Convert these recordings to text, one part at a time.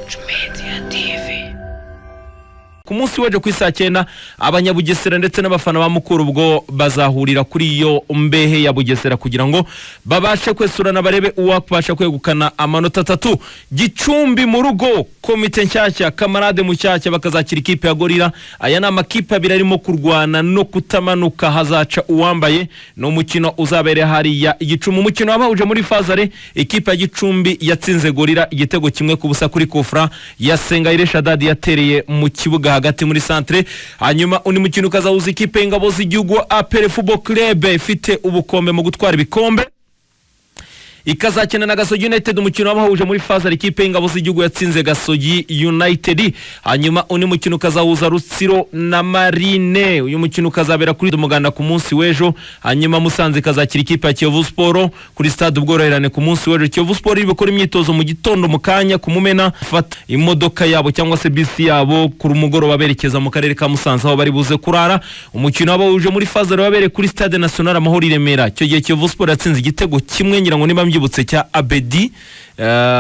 Iwacu Media TV. Ku munsi w'ejo ku isaa 9, Abanyabugesera ndetse n'abafana ba Mukura ubwo bazahurira kuri iyo mbehe ya Bugesera kugira ngo babashe kwesurana, barebe uwabasha kwegukana amanota 3. Gicumbi mu rugo, komite nshyashya, kamarade mushyashya, bakazakira ikipe ya Gorilla. Aya ni amakipe abiri arimo kurwana no kutamanuka, hazaca uwambaye. Ni umukino uzabereye hariya Igicumbi. Umukino wabahuje muri phase aller, ikipe ya Gicumbi yatsinze Gorilla igitego 1-0 kuri kufra ya Sengayire Shadadi yatereye mu kibuga hagati muri centre. Hanyuma undi mukino ukazahuza ikipe y'Ingabo z'Igihugu, APR Football Club, ifite ubukombe mu gutwara ibikombe, ikazakina na Gasogi United. Umukino wabahuje muri phase aller, ikipe y'Ingabo z'Igihugu yatsinze Gasogi United. Hanyuma undi mukino ukazahuza Rutsiro na Marine, uyu mukino ukazabera kuri Umuganda ku munsi w'ejo. Hanyuma Musanze ikazakira ikipe ya Kiyovu Sport kuri Stade Ubworoherane ku munsi w'ejo. Kiyovu Sport iri gukora imyitozo mu gitondo mu kanya ku Mumena, fata imodoka yabo cyangwa se bisi yabo kuri mugoroba berekeza mu karere ka Musanze aho bari buze kurara. Umukino wabahuje muri phase aller wabereye kuri Stade National Amahoro i Remera. Icyo gihe Kiyovu Sport yatsinze igitego kimwe, ngira ngo niba mbyibutse, cya Abedi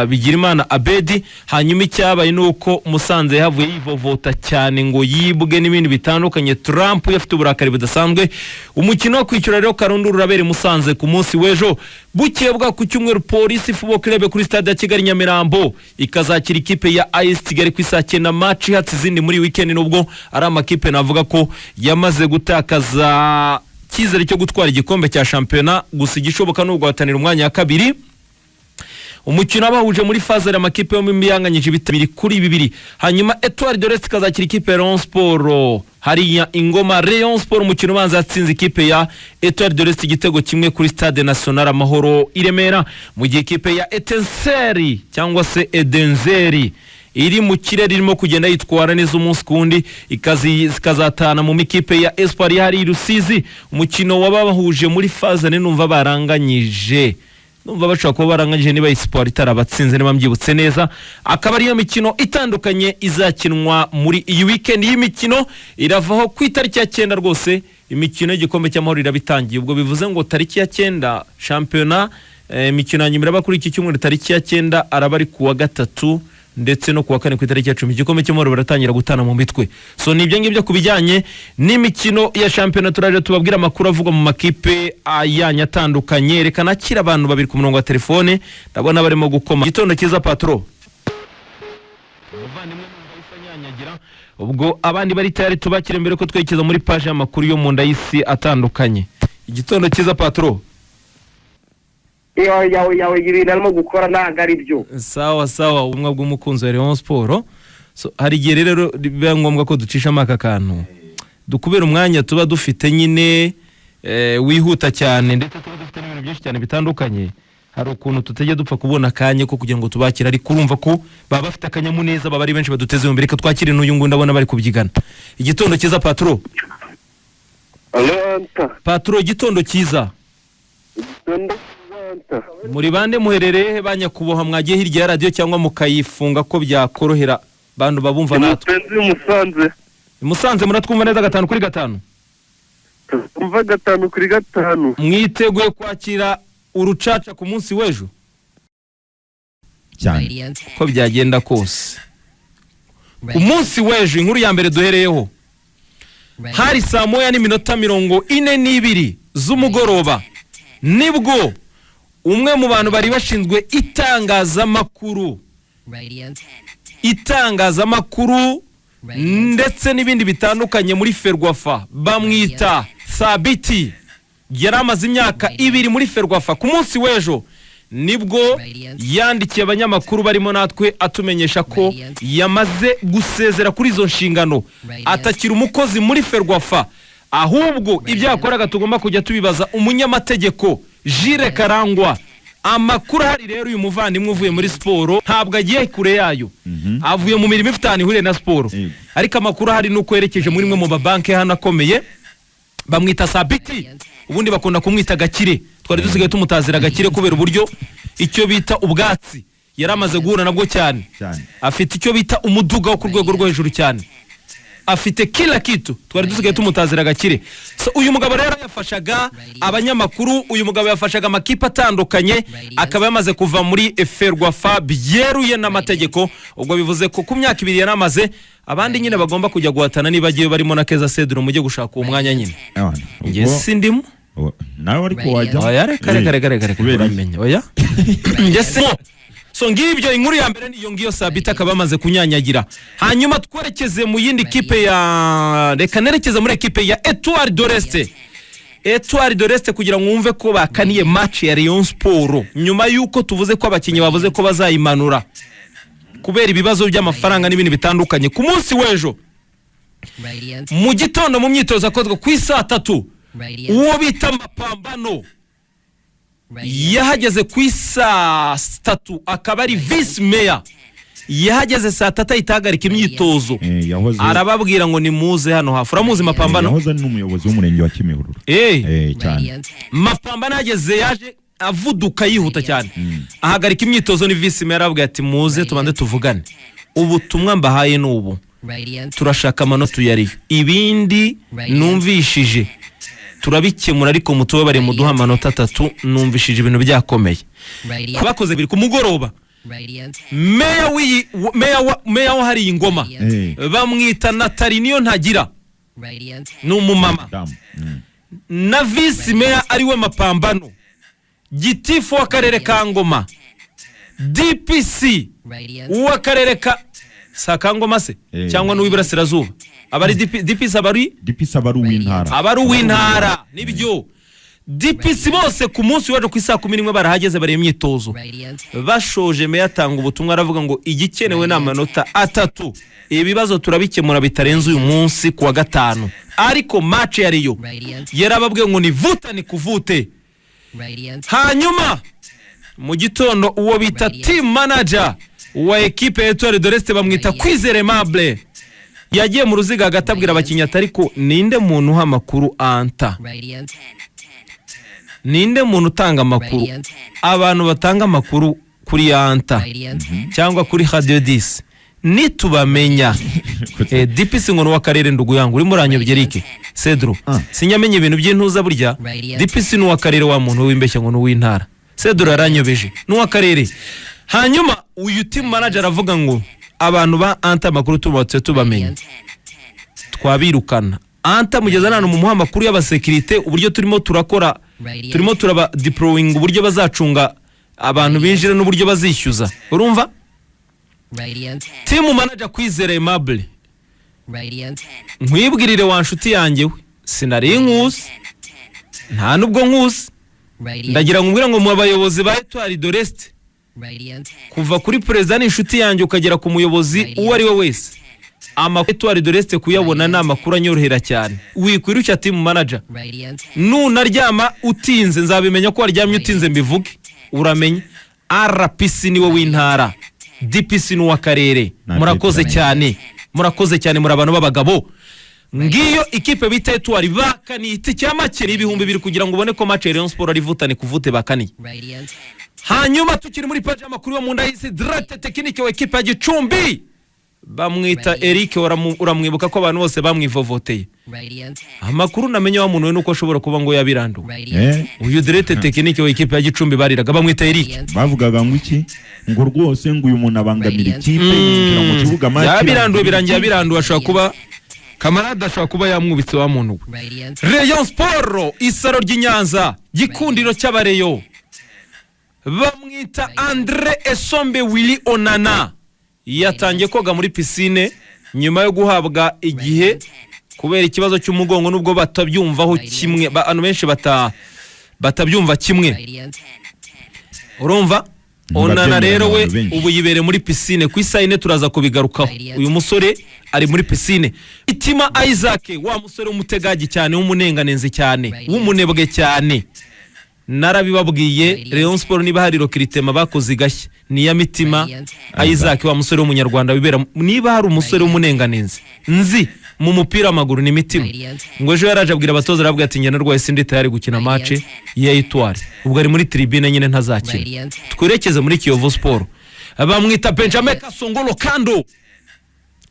Bigirimana Abedi. Hanyuma icyabaye ni uko Musanze yahavuye yivovota cyane ngo yibwe n'ibindi bitandukanye. Trump yafite uburakari budasanzwe. Umukino wo kwishyura rero karundura urabera i Musanze ku munsi w'ejo. Bukeye bwa ku cyumweru, Polisi Football Club kuri Stade ya Kigali Nyamirambo ikazakira ikipe ya AS Kigali ku isaa 9, match ihatse izindi muri weekend, nubwo ari amakipe navuga ko yamaze gutakaza icyizere cyo gutwara igikombe cya shampiyona, gusa igishoboka ni uguhatanira umwanya wa kabiri. Umukino wabahuje muri phase aller, amakipe yombi yanganyije 2-2. Hanyuma Etoile de l'Est ikazakira ikipe ya Rayon Sport hariya Ingoma. Rayon Sport umukino ubanza yatsinze ikipe ya Etoile de l'Est igitego 1 kuri Stade National Amahoro i Remera, mu gihe ikipe ya Etincelle cyangwa se Edenzeri iri mu kirere, irimo kugenda yitwara neza umunsi ku wundi, ikazatana mu mikipe ya Espoir yari i Rusizi. Umukino wabahuje muri phase aller numva baranganyije, numva bashobora kuba baranganyije niba Espoir itarabatsinze, niba mbyibutse neza. Akaba ariyo mikino itandukanye izakinwa muri iyi weekend. Y'imikino iravaho ku itariki ya 9 rwose, imikino y'igikombe cy'Amahoro iraba itangiye. Ubwo bivuze ngo tariki ya 9 shampiyona, imikino ya nyuma iraba kuri iki cyumweru tariki ya 9, araba ari kuwa gatatu ndetse no kuwa kane ku itariki ya 10, igikombe cy'Amahoro baratangira gutana mu mitwe. So ni ibyo ngibyo ku bijyanye n'imikino ya shampiyona. Turaje tubabwira amakuru avugwa mu makipe ayanyu atandukanye. Reka nakira abantu babiri ku murongo wa telefone, ndabona barimo gukoma. Igitondo cyiza, patro. Umuvandimwe numva yahise anyanyagira. Ubwo abandi bari tayari tubakire mbere ko twerekeza muri page y'amakuru yo mu nda y'isi atandukanye. Igitondo cyiza, patro. Yawe yawe yawe, ibintu arimo gukora ntabwo ari byo. Sawa sawa. Ubumwe bw'umukunzi wa Rayon Sport. So, hari igihe rero biba ngombwa ko ducishamo aka kantu dukubera umwanya tuba dufite nyine wihuta cyane, ndetse tuba dufite n'ibintu byinshi cyane bitandukanye. Hari ukuntu tutajya dupfa kubona akanya ko kugira ngo tubakire, ariko urumva ko baba bafite akanyamuneza, baba ari benshi baduteze imbere. Reka twakire n'uyu nguyu, ndabona bari kubyigana. Igitondo cyiza, patro. Alo, Anta. Patro, igitondo cyiza. Igitondo cyiza, Anta. Muri bande, muherereye he ba nyakubahwa? Mwagiye hirya ya radiyo cyangwa mukayifunga ko byakorohera bantu babumva natwe. Mupenzi Musanze. I Musanze muratwumva neza 5 kuri 5? Tumva 5 kuri 5. Mwiteguye kwakira urucaca ku munsi w'ejo? Cyane. Uko byagenda kose, ku munsi w'ejo, inkuru ya mbere duhereyeho, hari saa 1:42 z'umugoroba nibwo umwe mu bantu bari bashinzwe itangazamakuru ndetse n'ibindi bitandukanye muri Ferwafa, bamwita Sabiti, yari amaze imyaka 2 muri Ferwafa. Ku munsi w'ejo nibwo yandikiye abanyamakuru barimo natwe atumenyesha ko yamaze gusezera kuri izo nshingano, atakiri umukozi muri Ferwafa, ahubwo ibyo yakoraga tugomba kujya tubibaza umunyamategeko Jire Karangwa. Amakuru ahari rero, uyu muvandimwe uvuye muri siporo ntabwo agiye kure yayo, avuye mu mirimo ifite ahantu ihuriye na siporo. Ariko amakuru ahari ni uko yerekeje muri imwe mu mabanki hano akomeye. Bamwita Sabiti, ubundi bakunda kumwita Gakire. Twari dusigaye tumutazira Gakire kubera uburyo icyo bita ubwatsi yari amaze guhura nabwo cyane. Cyane. Afite icyo bita umuduga wo ku rwego rwo hejuru cyane. Afite kila kitu, twari dusigaye tumutazira agakire. So, uyu mugabo rero yafashaga abanyamakuru, uyu mugabo yafashaga amakipe atandukanye, akaba yamaze kuva muri Ferwafa byeruye n'amategeko. Ubwo bivuze ko ku myaka 2 yaramaze, abandi nyine bagomba kujya guhatana niba agiye barimo na Keza Cedro, mujye gushaka uwo mwanya nyine. Njye sindimo. Nawe ariko wajya. Oya, reka reka reka reka reka, uramenya. Oya, njye sindimo. So ngibyo inkuru ya mbere niyo ngiyo, Sabita akaba amaze kunyanyagira. Hanyuma twerekeze mu yindi kipe ya, reka nerekeze muri ekipe ya Etoile de l'Est. Etoile de l'Est, kugira ngo wumve ko bakaniye match ya Rayon Sport nyuma yuko tuvuze ko abakinnyi bavuze ko bazayimanura kubera ibibazo by'amafaranga n'ibindi bitandukanye. Ku munsi w'ejo mu gitondo mu myitozo akozwe ku isaa 3, uwo bita Mapambano yahageze ku isaa 3, akaba ari vice mayor. Yahageze saa 3 ahita ahagarika imyitozo, arababwira ngo nimuze hano hafi. Uramuzi Mapambano? Yahoze ari n'umuyobozi w'umurenge wa Kimihurura. Cyane. Mapambano yageze, yaje avuduka yihuta cyane, ahagarika imyitozo. Ni vice mayor, arababwira ati muze tubanze tuvugane, ubutumwa mbahaye ni ubu: turashaka amanota uyariyo, ibindi numvishije turabikemura, ariko mutubabare muduha amanota 3, numvishije ibintu byakomeye. Bakoze biri ku mugoroba. Meya w'iyi, meya wa hari ingoma bamwita Natali niyo ntagira, ni umumama, na vice meya ariwe Mapambano, gitifu w'akarere ka Ngoma, DPC w'akarere ka Sakangoma se cyangwa n'uw'iburasirazuba, abari DPC, abari DPC, abari uw'intara, abari uw'intara, nibyo, DPC bose ku munsi w'ejo ku isaa 11 barahageze, bari imyitozo. Bashoje, meya atanga ubutumwa, aravuga ngo igikenewe ni amanota 3, ibibazo turabikemura bitarenze uyu munsi ku wa gatanu. Ariko match yariyo yarababwiye ngo ni vuta ni kuvute. Hanyuma mu gitondo uwo bita team manager wa ekipe ya Etoile de l'Est bamwita Kwizera Aimable yagiye mu ruziga hagati, abwira abakinnyi ati ariko ninde muntu uha amakuru anta? Ninde muntu utanga amakuru? Abantu batanga amakuru kuri anta cyangwa kuri Radio 10 nitubamenya. DPC ngo n'uw'akarere, ndugu yangu urimo uranyobye Eric Cedro, sinyamenye ibintu by'intuza burya. DPC n'uw'akarere, wa muntu w'imbeshya ngo n'uw'intara. Cedro yaranyobeje, n'uw'akarere. Hanyuma uyu team manager aravuga ngo abantu ba anta amakuru tubatse tubamenye twabirukana. Anta mugeza nano mu muha amakuru y'abasekirite, uburyo turimo turakora, turimo turaba deploying, uburyo bazacunga abantu binjira n'uburyo bazishyuza. Urumva team manager Kwizera Aimable, nkwibwirire wa nshuti yanjye we, sinari nkusi, nta nubwo nkusi, ndagira ngo ngo mu bayobozi ba Etoile de l'Est, kuva kuri perezida n'inshuti yanjye ukagera ku muyobozi uwo ari we wese, amakuru Etoile de l'Est kuyabona ni amakuru anyorohera cyane. Wikwirushya team manager, nunaryama utinze nzabimenya ko waryamye utinze mbivuge, uramenye. RPC niwe w'intara, DPC ni uw'akarere. Murakoze cyane, murakoze cyane, muri abantu b'abagabo. Ngiyo ikipe bita Etoile bakaniye itike ya make 2000 kugira ngo ubone ko match ya Rayon Sport ari vutane kuvute, bakaniye. Hanyuma tukiri muri page y'amakuru yo mu nda y'isi, directeur technique wa ekipe ya Gicumbi bamwita Eric, uramwibuka ko abantu bose bamwivovoteye. Amakuru namenye wa muntu we nuko ashobora kuba ngo yabiranduwe. Uyu directeur technique wa ekipe ya Gicumbi bariraga bamwita Eric, bavugaga ngo iki, ngo rwose ngo uyu muntu abangamira ikipe yinjira mu kibuga match yabiranduwe, birangiye yabiranduwe, ashobora kuba kamarade ashobora kuba yamwubitse wa muntu we. Rayon Sport, isaro ry'Inyanza, gikundiro cy'abareyo, bamwita Andre Esombe Willy Onana, yatangiye koga muri piscine nyuma yo guhabwa igihe kubera ikibazo cy'umugongo, nubwo batabyumvaho kimwe, abantu benshi batabyumva kimwe. Urumva Onana rero we ubu yibere muri piscine ku isaha 4, turaza kubigarukaho. Uyu musore ari muri piscine. Itima Isaac, wa musore w'umutegagi cyane, w'umunenganenzi cyane, w'umunebwe cyane, narabibabwiye Rayon Sport niba hari rokiritema bakoze igashya ni ya Mitima Isaac, wa musore w'umunyarwanda wibera. Niba hari umusore w'umunenganenzi nzi mu mupira w'amaguru ni Mitima. Ngo ejo yaraje abwira abatoza, arabwira ati njye narwaye sindi tayari gukina match ya Etoile, ubwo ari muri tribune nyine ntazakina. Twerekeze muri Kiyovu Sport, bamwita Benjamin Kasongolo Kando.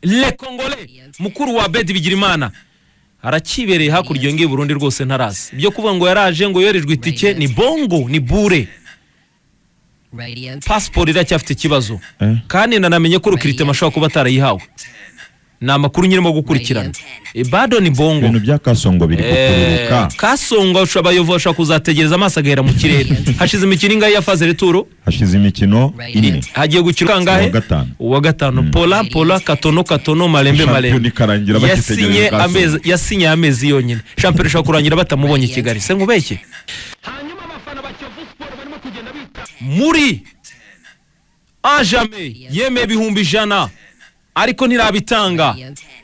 Le Congolais mukuru wa Bedi Bigirimana arakibereye hakurya iyo ngiyo i Burundi rwose ntarazi ibyo kuvuga ngo yaraje ngo yoherejwe itike ni bongo ni bure. Pasiporo iracyafite ikibazo kandi nanamenye ko Rukiritema ashobora kuba atarayihawe, ni amakuru nyirimo gukurikirana. Bado ni bongo. Ibintu bya Kasongo biri gukururuka. Kasongo abayobozi bashobora kuzategereza amaso agahera mu kirere. Hashize imikino ingahe ya phase retour? Hashize imikino 4. Hagiye gukina kangahe? Uwa gatanu. Uwa gatanu. Pola Pola Katono Katono Malembe Shampiyona Malembe ikarangira bagitegereje Kasongo. Yasinye amezi yonyine. Shampiyona ishobora kurangira batamubonye i Kigali. Se nkubeshye. Hanyuma abafana ba Kiyovu Sport barimo kugenda bita muri Ajame yemeye 100,000 ariko ntirabitanga.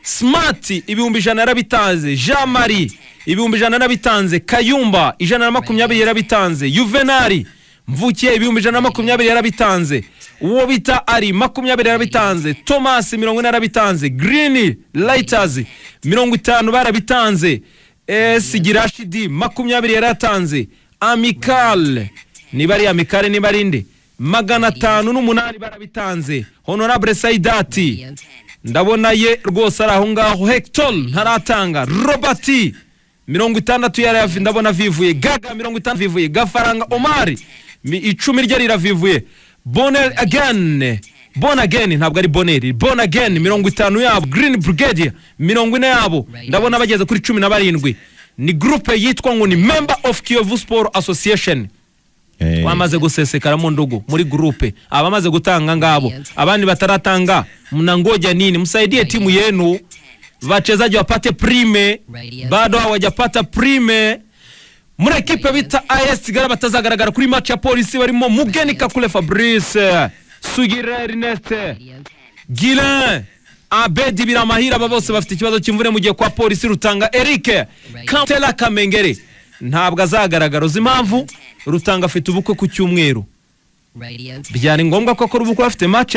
Smart 100,000 yarabitanze, Jean Marie 100,000 yarabitanze, Kayumba 120 yarabitanze, Juvenali Mvukiye 120 yarabitanze, uwo bita Ari 20 yarabitanze, Thomas 40 yarabitanze, Green Lighters 50 barabitanze, Sigirashidi 20 yaratanze, Amical niba ari Amical niba ari nde 508 barabitanze, Honorable Saidati ndabona ye rwose ari aho ngaho, Hector ntaratanga, Robert 60 yarayavi ndabona vivuye, Gaga 50 vivuye, Gafaranga Omar 10 rye riravivuye, Bonel again Bon again ntabwo ari Bonel, Bon again 50 yabo, Green Brigade 40 yabo, ndabona bageze kuri 17. Ni groupe yitwa ngo ni Member of Kiyovu Sport Association. Wamaze gusesekara mu ndugu muri groupe, abamaze gutanga ngabo, abandi bataratanga mnangoja nini? Msaidie timu yenu, wachezaji wapate prime, bado hawajapata prime. Muri ekipe bita AS Kigali batazagaragara kuri match ya Polisi barimo Mugeni Kakule Fabrice, Sugira Ernest, Guilain Abedi Biramahira, aba bose bafite ikibazo cy'imvune mu gihe kwa Polisi Rutanga Eric Kantela Kamengere ntabwo azagaragara. Uzi impamvu? Rutanga afite ubukwe ku cyumweru, byari ngombwa ko akora ubukwe afite match.